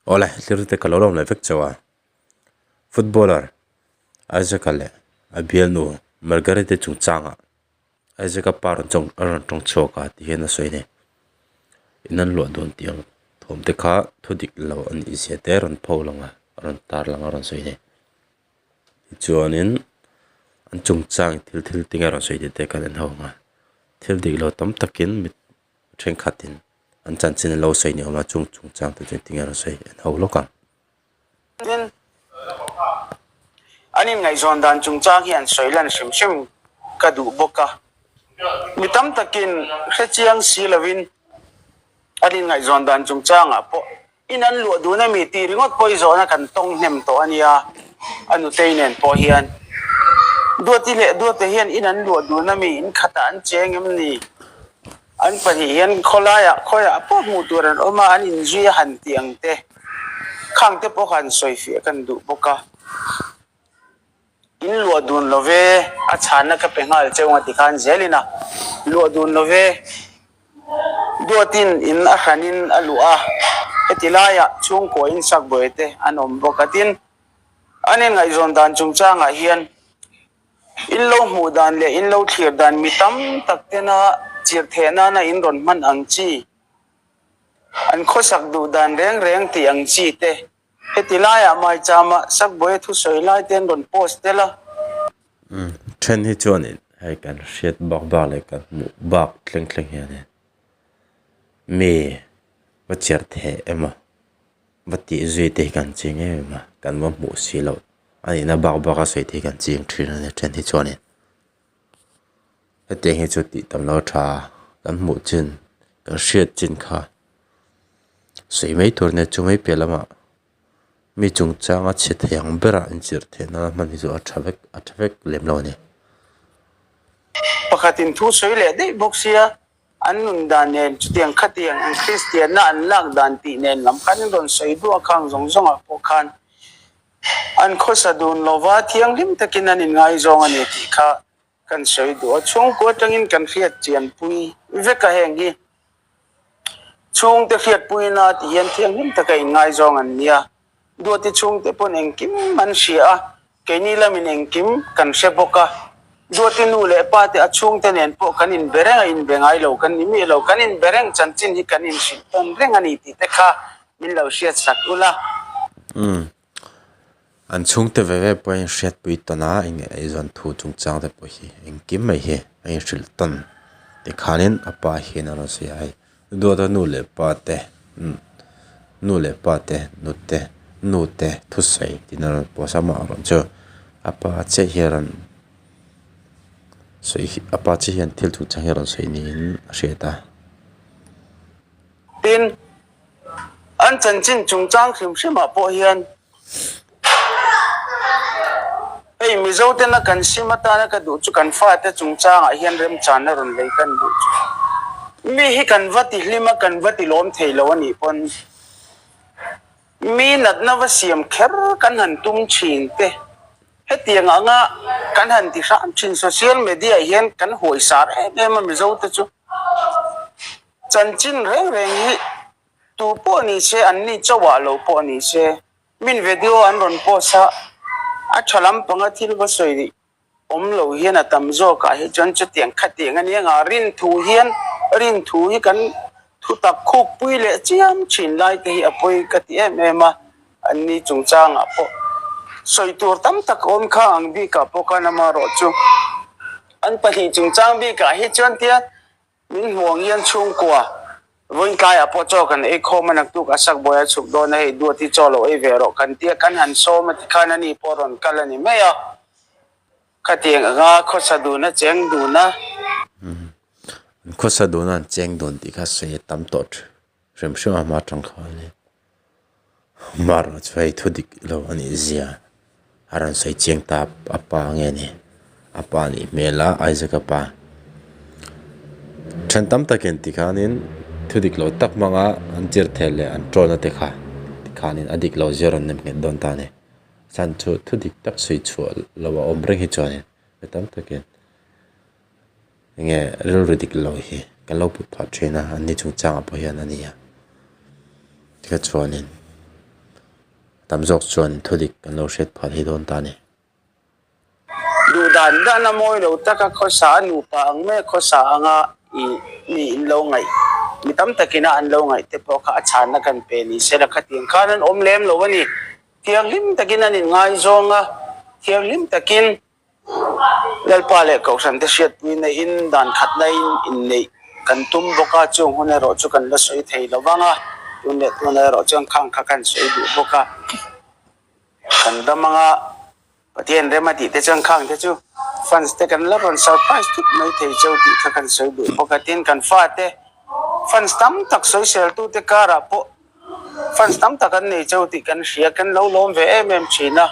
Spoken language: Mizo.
Awle, thlir te ka lo lawm leh vek chauh a. Footballer Isaac-a leh a bialnu Margaret-i chungchangah Isaac-a pa rawn chawng a rawn tawng chhuak a ti hian a sawi a ni. In an luah dawn tih ang thawm te kha thu dik lo a nih zia te a rawn pho lang a, a rawn tar lang a rawn sawi a ni. Tichuanin an chungchang thil thil tinge a rawn sawi tih te kan en ho ang a, thil dik lo tam takin mi thenkhatin an chanchin an lo sawi ni awm a chung chungchang te chu engtin nge a rawn sawi en ho lawk ang. Tin, an inngaihzawn dan chungchang hi an sawi lan hrim hrim ka duh bawk a. Mi tam takin hrechiang si lovin an inngaihzawn dan chungchangah pawh In an luah dun ami tih ringawt pawh i zawhna kan tawng hnem tawh a nia, a nutei nen pawh hian. Duati leh Duate hian in an luah dun ami, in khatah an cheng em ni? An pahnih hian khawlaiah khawiah pawh hmuh tur an awm a, an inzui a han tih ang te, khang te pawh kha an sawifiah kan duh bawk a. In luah dun lo ve, a chhanna ka pe nghal cheu nga tikhan zelin a luah dun lo ve. Duatin in a hranin a luah a, heti laiah chhungkua in sakbuai te an awm bawk a. Tin, an inngaihzawn dan chungchangah hian in lo hmuh dan leh in lo thlir dan mi tam tak tena chirh theh nana in rawn hman ang chi, an khawsak duh dan reng reng tih ang chi te Heti laiah Maichama Sakbuaia thusawi lai te an rawn post tel a. Umm then hi chuanin hei kan hriat bak bak leh kan hmuh bak thleng thleng hianin mi va chhiar theh emaw va tih zui te hi kan ching em em a, kan va hmuh si loh a nihna bak bak a sawi te hi kan ching thin a ni then hi chuanin. Hetiang hi chu tih tam lo tha kan hmuh chin kan hriat chin kha sawi mai tur nia chu mai piah lamah mi chungchanga chhe thei ang berah inchirh theih nana hman hi chu a tha vek a tha vek lem lo a ni. Pakhatin thu sawi leh daih bawk sia an nun dan nen chutiang khatiang an Kristianna an lak dan tih nen lam khan an rawn sawi duah khang zawng zawngah pawh khan An khawsa dun lova thianghlim takin an inngaizawng a ni tih kha kan sawi duh a. Chhungkua atangin kan hriat chianpui vek a heng hi. Chhungte hriatpuina tih hian thianghlim taka inngaizawng an nia. Duati chhungte pawn engkim an hria a, keini lamin engkim kan hre bawk a. Duati nu leh pa te a chhungte nen pawh kan inbe reng a, inbe ngai lo kan ni miah lo. Kan inbe reng chanchin hi kan inhrilh tawn reng a ni tih te kha Min lo hriat sak ula. Umm. An chhungte ve ve pawh a inhriatpui tawn a, eng nge eizawn thu chungchang te pawh hi engkim mai hi a inhrilh tawn tikhanin a pa hian a rawn sawi a hei duata nu leh pa te umm nu leh pa te nute nu te thusawi tiin a rawn post a amaherawh chu a pa chiah hi a rawn sawi hi a pa chiah hian thil chungchang hi a rawn sawi niin a hriat a. Tin. An chanchin chungchang hrim hrimah pawh hian hei Mizo tena kan sim atana ka duh chu kan fate chungchangah hian remchanna rawn lei kan duh chu. Mi hi kan va ti hlim a, kan va ti lawm thei lo a nih pawn mi natna va siam kher kan han tum thin te hetiang anga kan han ti hram thin social media hian kan huaisar em em a Mizo te chu. Chanchin reng reng hi tu pawh ni se, an ni chauhah lo pawh ni se, min video an rawn post a, a tha lampanga thil va sawi awm lo hian a tam zawkah hi chuan chutiang khatiang a nia nga rin thu hian rin thu hi kan thutak khukpui leh chiam thin lai te hi a pawi ka ti em em a, an ni chungchangah pawh sawi tur tam tak a awm kha ang bikah pawh khan amaherawh chu an pahnih chungchang bikah hi chuan tia Min hmuh ang hian chhungkua vawiin tlaiah pawh chaw kan ei khawm a, naktuk a sak buai a chhuk dawn a, hei duat hi chaw lo ei ve rawh kan tia kan han sawm a tikhan a ni pawh rawn kal a ni mai a, khatiang anga khawsa dun a cheng dun a. An khawsa dun a an cheng dun tih kha sawi a tam tawh hrim hrim a hma atang khan. Marawh chu hei thu dik lo a nih zia a rawn sawi chiang ta a pa nge ni a pa nih hmel a Isaac a pa then tam takin tikhanin thu dik lo tak hmanga an chirh thei leh an tawn te kha tikhanin a dik lo zia rawn nem nghet dawn ta a ni chhan chu thu dik tak sawi chhuah lo a awm reng hi chuanin mi tam takin. Enge rilru dik lo hi kan lo put phah thin a, an ni chungchangah pawh hian a ni a. Tikha chuanin. Tam zawk chuan thudik kan lo hriat phah thei dawn ta a ni. Duh dan dan a mawi lo taka khawsa a nupa ang mai a khawsa anga i mi in lo ngaih mi tam takin a an lo ngaih te pawh kha a chhanna kan pe ni se la khatiang khan an awm lem lo a ni. Thianghlim takin an inngaizawng a, thianghlim takin Lalpa leh Kohhran te hriatpui neihin dan khatna in inneih kan tum bawk a, chung hun erawh chu kan la sawi thei lo vang a, tun leh tuna erawh chuan khang kha kan sawi duh bawk a, kan dam anga Pathian rem a tih te chuan khang te chu fans te kan la rawn surprise thut mai thei cheu tih kha kan sawi duh bawk a, tin kan fate fans tam tak sawiseltute karah pawh fans tam tak an nei cheu tih kan hria, kan lo lawm ve em em thin a.